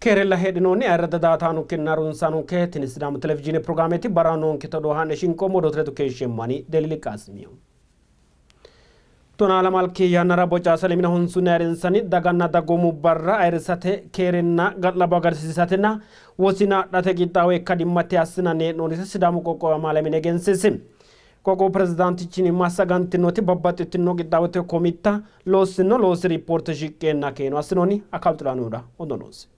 Keerella heedhinoonni ayirradda daatanonkenna runsanonke tini Sidaamu televizhiine pirogiraameti barra noonke todoo haa'ne shinqoommo odoote ledo keeshsheemmo Delili Qaasimiyo. Tonaa lamalki yannara boca salemina honsunni ayirrinsanni daganna dagoomu barra ayirrisate keerenna ga'labbo agarsiisatenna wosina adhate qixxaawo ikkadimmate assinanni hee'noonnita Sidaamu qoqqowi amaale mine egensiisi. Qoqqowu pirezidaantichinni massagantinoti babbaxxitino qixxaawote komitta loossino loosi riippoorte shiqqeenna keeno assinoonni. Akaalu Xilahunuda odoo noosi.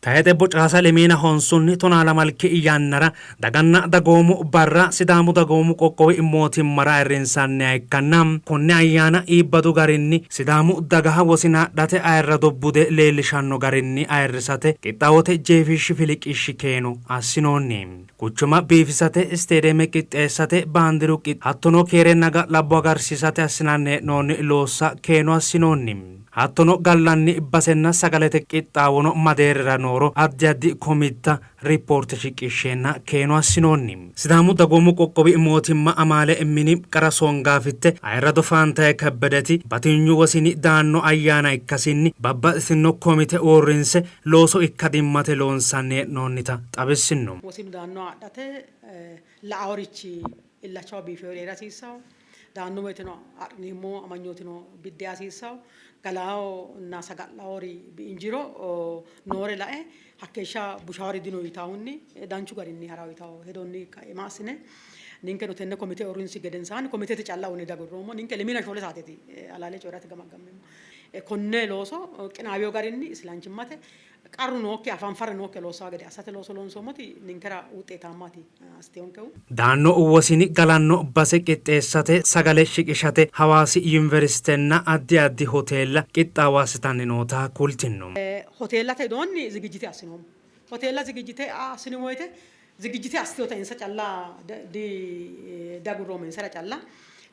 Tayixe bocaasa lemiina honsunni tonaa lamalki yannara daganna dagoomu barra Sidaamu dagoomu qoqqowi mootimmara ayirrinsanniha ikkanna konne ayyaana iibbadu garinni Sidaamu dagaha wosina adhate ayirrado bude leellishanno garinni ayirrisate qixxaawote jeefishshi filiqishshi keeno assinoonni. Quchuma biifisate, isteediyeeme qixxeessate, baandiru qixxaawo hattono keerenna ga'labbo agarsiisate assinanni hee'noonni loossa keeno assinoonni. Hattono gallanni basenna sagalete qixxaawono ma deerrira nooro addi addi komitta riippoorte shiqishsheenna keeno assinoonni. Sidaamu Dagoomu Qoqqowi Mootimma Amaale Mini Qara Songaafitte Ayirrado Faantaye Kebbedeti batinyu wosini daanno ayyaana ikkasinni babbaxxitino komite uurrinse looso ikkadimmate loonsanni hee'noonnita xawissinno. Wosinu daannoha adhate la'aorichi illachaho biifeori hee'ra hasiissanno. Daanno woyteno adhineemmo amanyootino biddi yaa hasiissanno. Galaahonna saga'laori injiiro noore lae hakkeeshsha bushaori dino yitaahunni danchu garinni ha'ra yitawo hedonni kaima assine ninkeno tenne komite uurrinsi gedensaanni komitete calla uyine diagurroommo. Ninke lemina shoole saateeti halaale coyi'rate gamaggammeemmo. Konne looso qinaawino garinni islanchimmate qarru nookkiha hafanfarre nookkiha loossanno gede assate looso loonsoommoti ninkera wuxxeetaammaati assitewonkehu. Daanno wosini galanno base qixxeessate, sagale shiqishate Hawaasi Yuniversitenna addi addi hoteella qixxaawo assitanni noota kultinno. Hoteellate widoonni zigijite assinoommo. Hoteella zigijite assini woyte Zigijite assitinota insa calla diagurroommo, insara calla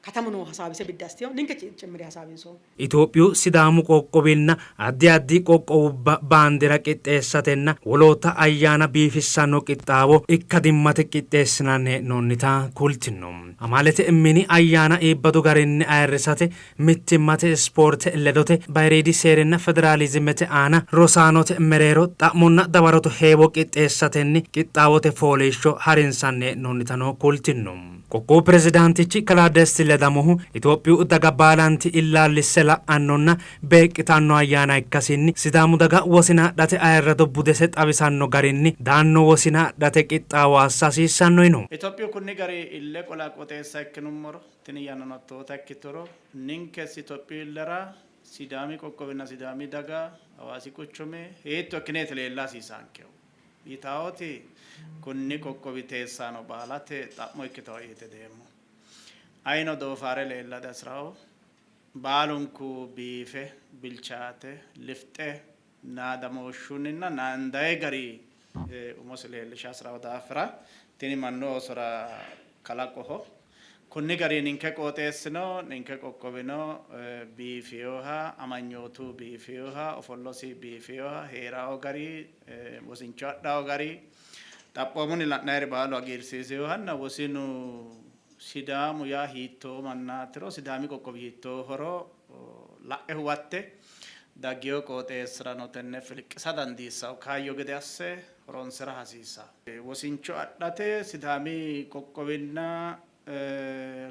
katamuno hasaawise biddi assitino, ninke cimmire hasaawinsoommo. Itophiyu Sidaamu qoqqowinna addi addi qoqqowubba baandira qixxeessatenna wolootta ayyaana biifissanno qixxaawo ikkadimmate qixxeessinanni hee'noonnita kultino. Amaalete mini ayyaana iibbadu garinni ayirrisate Mittimmate ispoorte ledote bayiriidi seerinna federaalizimete aana rosaanote mereero xa'monna dawarote heewo qixxeessatenni qixxaawote fooliishsho harinsanni hee'noonnitano kultino. Qoqqowu pirezidaantichi kalaa Desti Ledamohu Itophiyu daga baalanti illaallisse la'annonna beeqqitanno ayyaana ikkasinni Sidaamu daga wosina adhate ayirrado budese xawisanno garinni daanno wosina adhate qixxaawo assa hasiissanno yino. Itophiyu kunni gari ille qola qoxeessa ikkinummoro Tini yannano hattoota ikkituro ninkes Itophiyu illera Sidaami qoqqowinna Sidaami daga Hawaasi quchumi hiitto ikkineeti leella hasiisaankehu? Yitaawoti kunni qoqqowi teessaano baalate xa'mo ikkitawo yee hedeemmo. Ayino doofaare leella dihasi'rawo. Baalunku biife, bilchaate, lifxe, naadamooshshunninna naandayi gari umosi leellisha hasi'ranno daafira tini mannu oosora kalaqoho. Kunni gari ninke qooxeessino, ninke qoqqowino biifinoha, amanyootu biifinoha, ofollosi biifinoha, hee'ranno gari, wosincho adhanno gari, xaphoomunni la'nayiri baalu hagiirsiisinohanna wosinu Sidaamu yaa hiittoo mannaatiro, Sidaami qoqqowi hiittoohoro la'e huwatte daggino qooxeessirano tenne filiqqisa dandiissanno kaayyo gede asse horoonsi'ra hasiissanno. Wosincho adhate Sidaami qoqqowinna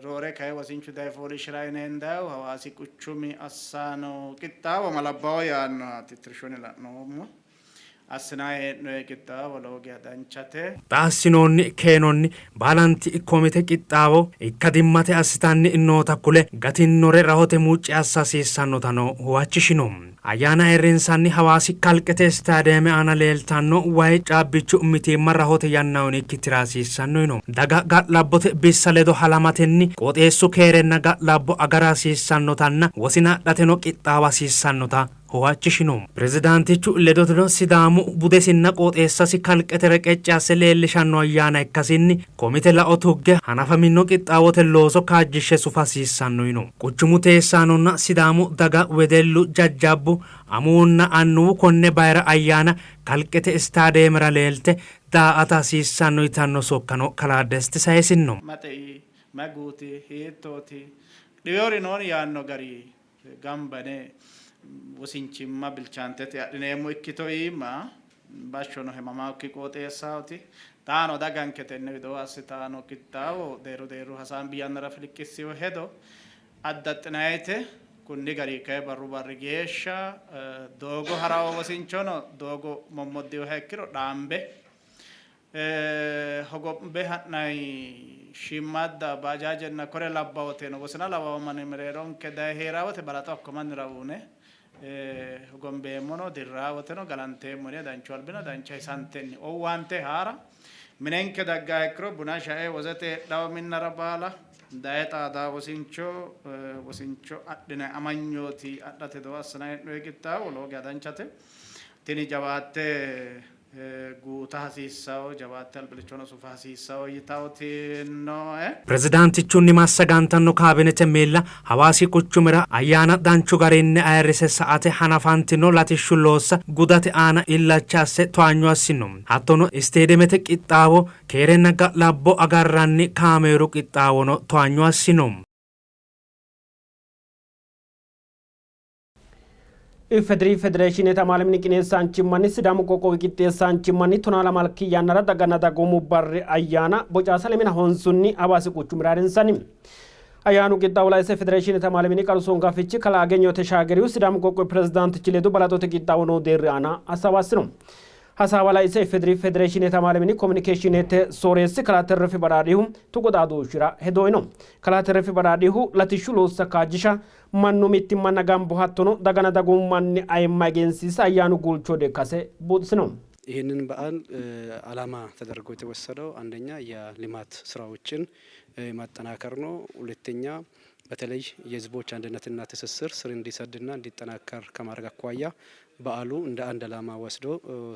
roore kayi wosinchu daye fooliishshira yine hendannihu Hawaasi quchumi assano qixxaawo ma labbawo yaannoha tittirshunni la'noommo. Assinanni hee'noonni qixxaawo lowo geya danchate. Xa assinoonni keenonni baalanti komite qixxaawo ikkadimmate assitanni noota kule, gatinnore rahote mucci assa hasiissannotano huwachishino. Ayyaana ayirrinsanni Hawaasi kalqete istaadiyeeme aana leeltanno wayi caabbichu mitiimma rahote yanna uyinikki tira hasiissanno yino. Daga ga'labbote bissa ledo halamatenni qooxeessu keerenna ga'labbo agara hasiissannotanna wosina adhateno qixxaawa hasiissannota huwachishino. Pirezidaantichu ledoteno Sidaamu budesinna qooxeessasi kalqete reqecci asse leellishanno ayyaana ikkasinni komite lao tugge hanafamino qixxaawote looso kaajjishshe sufa hasiissanno yino. Quchumu teessaanonna Sidaamu daga wedellu, jajjabbu, amuwunna annuwu konne bayira ayyaana kalqete istaadeemera leelte daa''ata hasiissanno yitanno sokkano kalaa Desti sayisinno. Ma xei, ma guuti, hiittooti, dhiwinori nooni yaanno gari gamba yine wosinchimma bilchaantete adhineemmo ikkito iima Bashshono hemamaakki qooxeessaati. Xaano daganke tenne widoo assitano qixxaawo deerru deerru hasaambi yannara filiqqissino hedo addaxxinayite. Kunni gari kay barru barri geeshsha doogo harawo wosinchono doogo mommoddinoha ikkiro dhaambe hogombe ha'nayi shiimmaadda baajaajenna kore labbawoteno wosina lawawo manni mereeronke daye hee'raa wote balaxo hakko mannira uune hogombeemmono dirraa woteno galanteemmo yine danchu albina dancha hisantenni owaante haara minenke daggaa ikkiro buna shae wozete heedhawo minnara baala daye xaadaa wosincho wosincho adhinayi amanyooti adhate doo assinanni hee'noyi qixxaawo lowo geya danchate. Tini jawaatte guuta hasiissawo, jawaatte albillichono sufa hasiissawo yitawoti nooe. Pirezidaantichunni massagantanno kaabinete miilla Hawaasi quchumira ayyaana danchu garinni ayirrise sa''ate hanafantino latishshu loossa gudate aana illacha asse towaanyo assino. Hattono isteedemete qixxaawo, keerenna ga'labbo agarranni kaameeru qixxaawono towaanyo assino. IFDR Federeeshiinete Amaale Mini qineessaanchimmanni Sidaamu qoqqowi qixxeessaanchimmanni tonaa lamalki yannara daganna dagoomu barri ayyaana bocaasa lemina honsunni Hawaasi quchumira ayirrinsanni. Ayyaanu qixxaawo laise Federeeshiinete Amaale Mini qaru songaafichi kalaa Agenyo Teshaagerihu Sidaamu qoqqowi pirezidaantichi ledo balaxote qixxaawo noo deerri aana hasaawa assino. Hasaawa laise IFDR Federeeshiinete Amaale Mini Kominikeeshiinete sooreessi kalaa Terrefe Badhaadhihu tuqu xaadooshshira hedo uyno. Kalaa Terrefe Badhaadhihu latishshu loossa kaajjisha Mannu mittimmanna gambo hattono dagana dagoomu manni ayimma egensiisa ayyaanu guulcho ikkase buuxisino. ይህንን በዓል ዓላማ ተደርጎ የተወሰደው አንደኛ የልማት ስራዎችን ማጠናከር ነው። ሁለተኛ በተለይ የህዝቦች አንድነትና ትስስር ስር እንዲሰድና እንዲጠናከር ከማድረግ አኳያ በዓሉ እንደ አንድ ዓላማ ወስዶ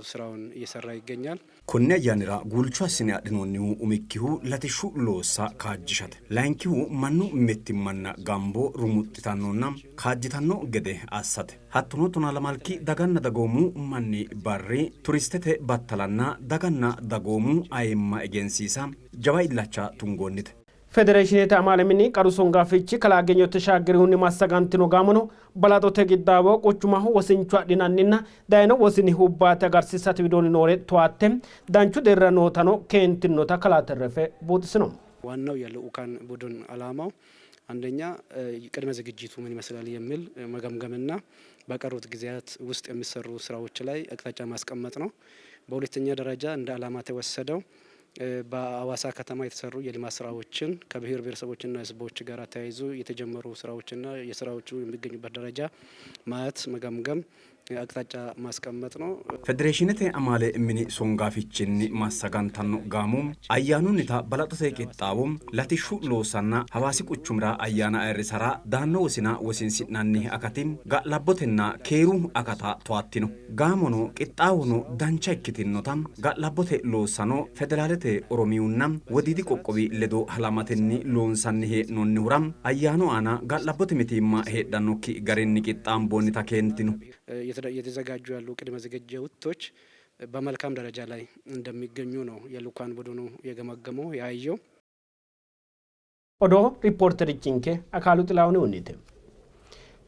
ስራውን እየሰራ ይገኛል። Konni ayyaanira guulcho assine adhinoonnihu umikkihu latishshu loossa kaajjishate, layinkihu mannu mittimmanna gambo rumuxxitannonna kaajjitanno gede assate, hattono tonaalamalki daganna dagoomu manni barri turistete battalanna daganna dagoomu ayimma egensiisa jawa illacha tungoonnite. Federeeshinete amaale mini qaru songaafichi kalaa Agenyo Teshaagerihunni massagantino gaamono balaxote qixxaawo quchumaho wosincho adhinanninna dayino wosini hubbaate agarsiisate widoonni noore towaatte danchu deerrira nootano keentinota kalaa Terrefe buuxisino. ዋናው የልኡካን ቡድን ዓላማው አንደኛ ቅድመ ዝግጅቱ ምን ይመስላል የሚል መገምገምና በቀሩት ጊዜያት ውስጥ የሚሰሩ ስራዎች ላይ አቅጣጫ ማስቀመጥ ነው። በሁለተኛ ደረጃ እንደ ዓላማ የተወሰደው በአዋሳ ከተማ የተሰሩ የልማት ስራዎችን ከብሔር ብሔረሰቦችና ሕዝቦች ጋር ተያይዞ የተጀመሩ ስራዎችና የስራዎቹ የሚገኙበት ደረጃ ማየት፣ መገምገም፣ አቅጣጫ ማስቀመጥ ነው። Federeeshinete amaale mini songaafichinni massagantanno gaamo ayyaanunnita balaxote qixxaawo latishshu loossanna Hawaasi quchumira ayyaana ayirrisara daanno wosina wosinsi'nanni akati ga'labbotenna keeru akata towaattino. Gaamono qixxaawono dancha ikkitinota ga'labbote loossano federaalete Oromiyunna Wodiidi qoqqowi ledo halamatenni loonsanni hee'noonnihura ayyaanu aana ga'labbote mitiimma heedhannokki garinni qixxaamboonnita keentino. እየተዘጋጁ ያሉ ቅድመ ዝግጅቶች በመልካም ደረጃ ላይ እንደሚገኙ ነው የልኡካን ቡድኑ የገመገመው ያየው። Odoo riippoorterichinke Akaalu Xilaahunihunniiti.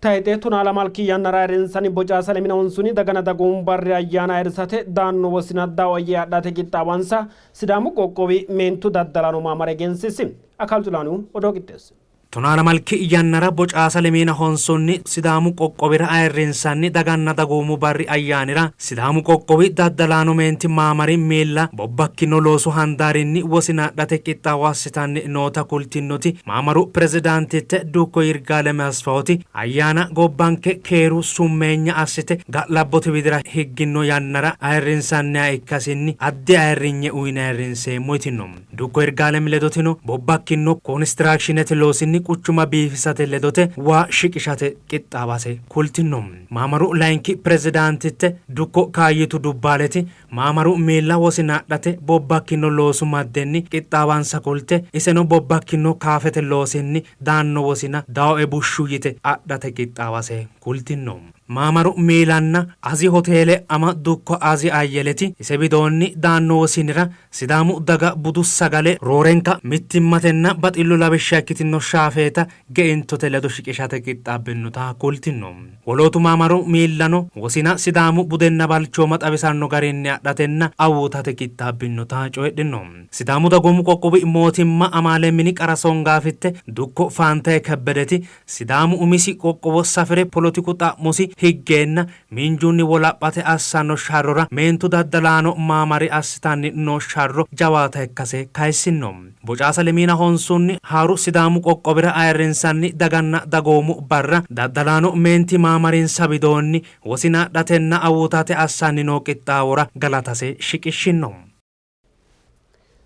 Tayxe tonaa lamalki yannara ayirrinsanni bocaasa lemina honsunni dagana dagoomu barri ayyaana ayirrisate daanno wosina dawoyye adhate qixxaawansa Sidaamu qoqqowi meentu daddalaano maamara egensiisi. Akaalu Xilaahunihu odoo qixxeesse. Tonaa lamalki yannara bocaasa lemiina honsunni Sidaamu qoqqowira ayirrinsanni daganna dagoomu barri ayyaanira Sidaamu qoqqowi daddalaano meenti maamari miilla bobbakkino loosu handaarinni wosina adhate qixxaawo assitanni noota kultinnoti maamaru pirezidaantitte Dukko Yirgaaleme Asfawoti, ayyaana gobbanke keeru summeenya assite ga'labbote widira higginno yannara ayirrinsanniha ikkasinni addi ayirrinye uyine ayirrinseemmo yitinno. Dukko Yirgaalem ledoteno bobbakkinno konistiraakshinete loosinni quchuma biifisate ledote waa shiqishate qixxaawase kultinno. Maamaru layinki pirezidaantitte Dukko Kaayyitu Dubbaaleti maamaru miilla wosina adhate bobbakkinno loosu maddenni qixxaawansa kulte iseno bobbakkinno kaafete loosinni daanno wosina dawoe bushshu yite adhate qixxaawase kultinno. Maamaru miilanna Azi Hoteele ama dukko Azi Ayyeleti ise widoonni daanno wosinira Sidaamu daga budu sagale roorenka mittimmatenna baxillu lawishsha ikkitino shaafeeta geintote ledo shiqishate qixxaabbinota kultino. Wolootu maamaru miillano wosina Sidaamu budenna balchooma xawisanno garinni adhatenna awuutate qixxaabbinota coyidhino. Sidaamu Dagoomu Qoqqowi Mootimma Amaale Mini Qara Songaafitte Dukko Faantaye Kebbedeti Sidaamu umisi qoqqowo safire polotiku xa'mosi higgeenna miinjunni wolaphate assanno sharrora meentu daddalaano maamari assitanni noo sharro jawaata ikkase kayissino. Bocaasa Lemiina Honsunni haaru Sidaamu qoqqowira ayirrinsanni daganna dagoomu barra daddalaano meenti maamarinsa widoonni wosina adhatenna awuutate assanni noo qixxaawora galatase shiqishshinno.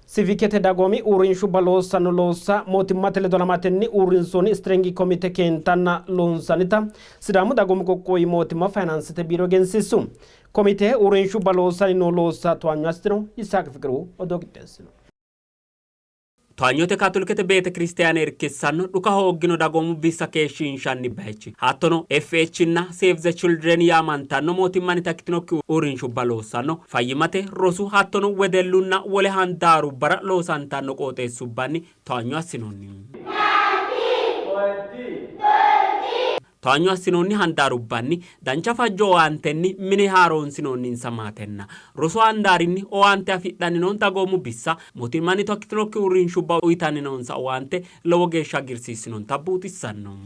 Sivikete dagoomi uurrinshubba loossanno loossa mootimmate ledo halamatenni uurrinsoonni istiringi komite keentanna loonsannita Sidaamu dagoomu qoqqowi mootimma fayinaansete biiro egensiissu. Komite uurrinshubba loossanni noo loossa towaanyo assitino. Yisaaq Fiqiru odoo qixxeessino. Towaanyote Kaatolikete Beetekiristiyaane irkissanno dhuka hooggino dagoomu bissa keeshshiinshanni bayichi hattono FH nna Save the Children yaamantanno mootimmannita ikkitinokki uurrinshubba loossanno fayyimmate, rosu hattono wedellunna wole handaarubbara loosantanno qooxeessubbanni towaanyo assinoonni. Towaanyo assinoonni handaarubbanni dancha fajjo owaantenni mine haaroonsinoonninsa maatenna rosu handaarinni owaante afidhanni noo dagoomu bissa mootimmannita ikkitinokki uurrinshubba uytanni noonsa owaante lowo geeshsha hagiirsiissinonta buuxissanno.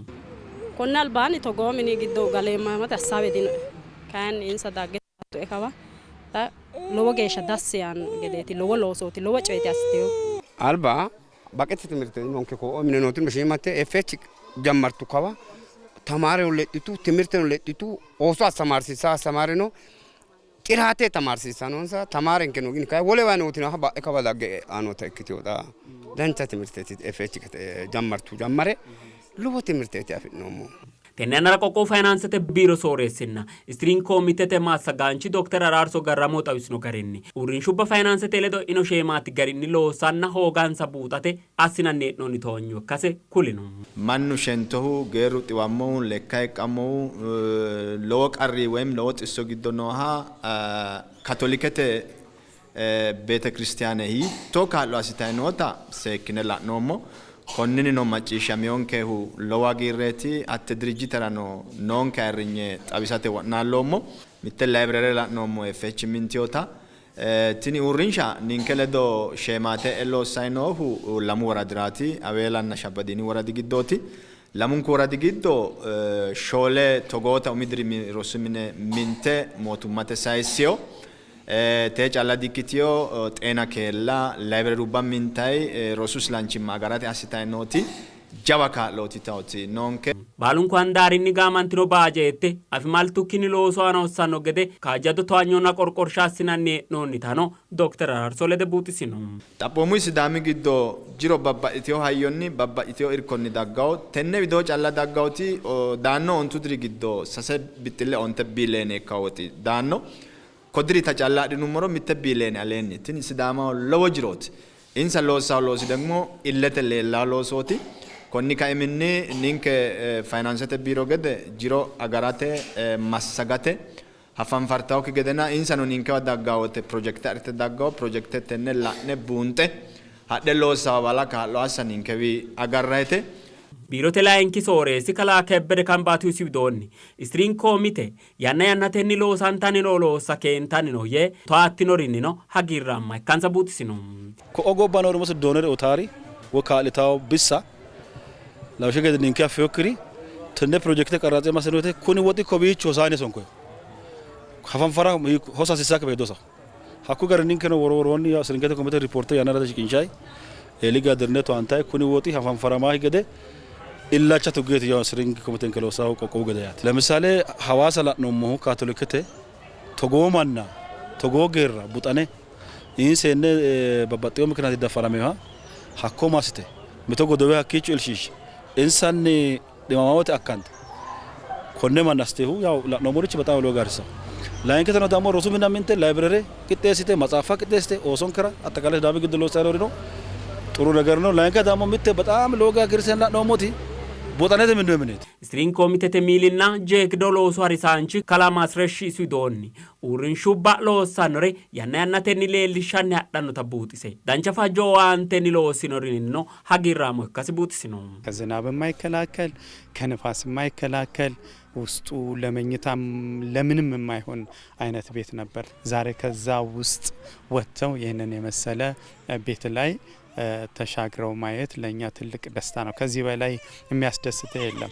Konni albaanni togoo mini giddo galeemma yamate assaawe dinoe. Kayinni insa dagge towaattoe kawa xa lowo geeshsha dassi yaanno gedeeti. Lowo loosooti, lowo coyeeti assitinohu. Alba baqete timirte noonke ko'o mine nooti shiimate FH jammartu kawa tamaareno lexxitu, timirteno lexxitu, ooso asamaarsiisa asamaareno xiraate tamaarsiisanonsa tamaarenkeno gini kay wolewa nootino ba'e kawa dagge e'anota ikkitinoda dancha timirteeti FH jammartu jammare lowo timirteeti afi'noommo. Tenne yannara qoqqowu fayinaansete biiro sooreessinna istiriing komitete massagaanchi dokter Araarso Garramohu xawisino garinni, uurrinshubba fayinaansete ledo e'ino sheemaati garinni loosanna hoogansa buuxate assinanni hee'noonni towanyo ikkase kulino. Mannu shentohu, geerru xiwammohu, lekka hiiqqammohu, lowo qarri woyim lowo xisso giddo nooha Katolikete Beetekiristiyaane hiittoo kaa'lo assitanni noota seekkine la'noommo. Konninnino macciishshaminonkehu lowo hagiirreeti. Hatte dirijjiterano noonke ayirrinye xawisate wo'naalloommo. Mitte layibirere la'noommo, FH mintinota. Tini uurrinsha ninke ledo sheemaate e'e loossanni noohu lamu woradiraati, Aweelanna Shabbadiini woradi giddooti. Lamunku woradi giddo shoole togoota umi dirimi rosi mine minte mootummate sayissino. Tee calla dikkitino, xeena keella, layibirerubba mintayi rosu islanchimma agarate assitayi nooti jawa kaa'looti yitawoti noonke. Baalunku handaarinni gaamantino baajeette afimaltukkinni loosu aana hossanno gede kaajjado towaanyonna qorqorsha assinanni hee'noonnitano Dokter Araarso lede buuxisino. Xaphoomu Sidaami giddo jiro babbaxxitino hayyonni, babbaxxitino irkonni dagganno. Tenne widoo calla daggannoti daanno ontu diri giddo sase bixxille onte biileene ikkanno woxi daanno. Ko dirita calla adhinummoro mitte biileene aleenni. Tini Sidaamaho lowo jirooti. Insa loossanno loosi degmo illete leellanno loosooti. Konni kaiminni ninke fayinaansete biiro gede jiro agarate, massagate, hafanfartannokki gedenna insano ninkewa dagganno wote pirojekte adhite dagganno. Pirojekte tenne la'ne buunxe hadhe loossawa baala kaa'lo assa ninkewi agarrayite. Biirote layinki sooreessi kalaa Kebbede Kambaatusi widoonni, Istiriing komite yanna yannatenni loosantanni noo loossa keentanni no yee towaattinorinnino hagiirraamma ikkansa buuxisino. Ko'o gobba noori umise doonere uytaari woy kaa'litawo bissa lawishsha gede ninke affinokkiri tenne pirojekite qarratse massino woyte kuni woxi kowiicho hosaani sonkoyi hafanfara hosa hasiissakki beedosa hakkuyi garinni ninkeno woro woroonni sirinkete komite ripoorte yannara shiqinshayi eeli gadirne towaantayi kuni woxi hafanfaramaaki gede illacha tuggeeti yawo siringi komitenke loossahu qoqqowu gede yaate. Lemisale Hawaasa la'noommohu kaatolikete togoo manna togoo geerra buxane inseenne babbaxxewo mikinaati daffaraminoha hakko massite mito godowe hakkiicho ilshiishshe insanni dhimamawote akkante konne manna assitehu yaw la'noommorichi bexaami lowo geya hasiisanno. Layinkitano dammo rosu minna minte layibirere qixxeessite matsaaffa qixxeessite oosonkera axxaqaale Sidaami giddo loossanni noorino xuru ነገር ነው። Layinki dammo mitte bexaami lowo geya hagiirsiisanni la'noommoti Buxanete minnoonni mineeti. Steering komitete miilinna jeekdo loosu harisaanchi kalaa Maasreshi Sidooni uurrinshubba loossannore yanna yannatenni leellishshanni hadhannota buuxise dancha fajjo owaantenni loossinorinino hagiirraamo ikkasi buuxisino. ከዝናብ የማይከላከል ከንፋስ የማይከላከል ውስጡ ለመኝታም ለምንም የማይሆን አይነት ቤት ነበር። ዛሬ ከዛ ውስጥ ወጥተው ይህንን የመሰለ ቤት ላይ ተሻግረው ማየት ለእኛ ትልቅ ደስታ ነው። ከዚህ በላይ የሚያስደስት የለም።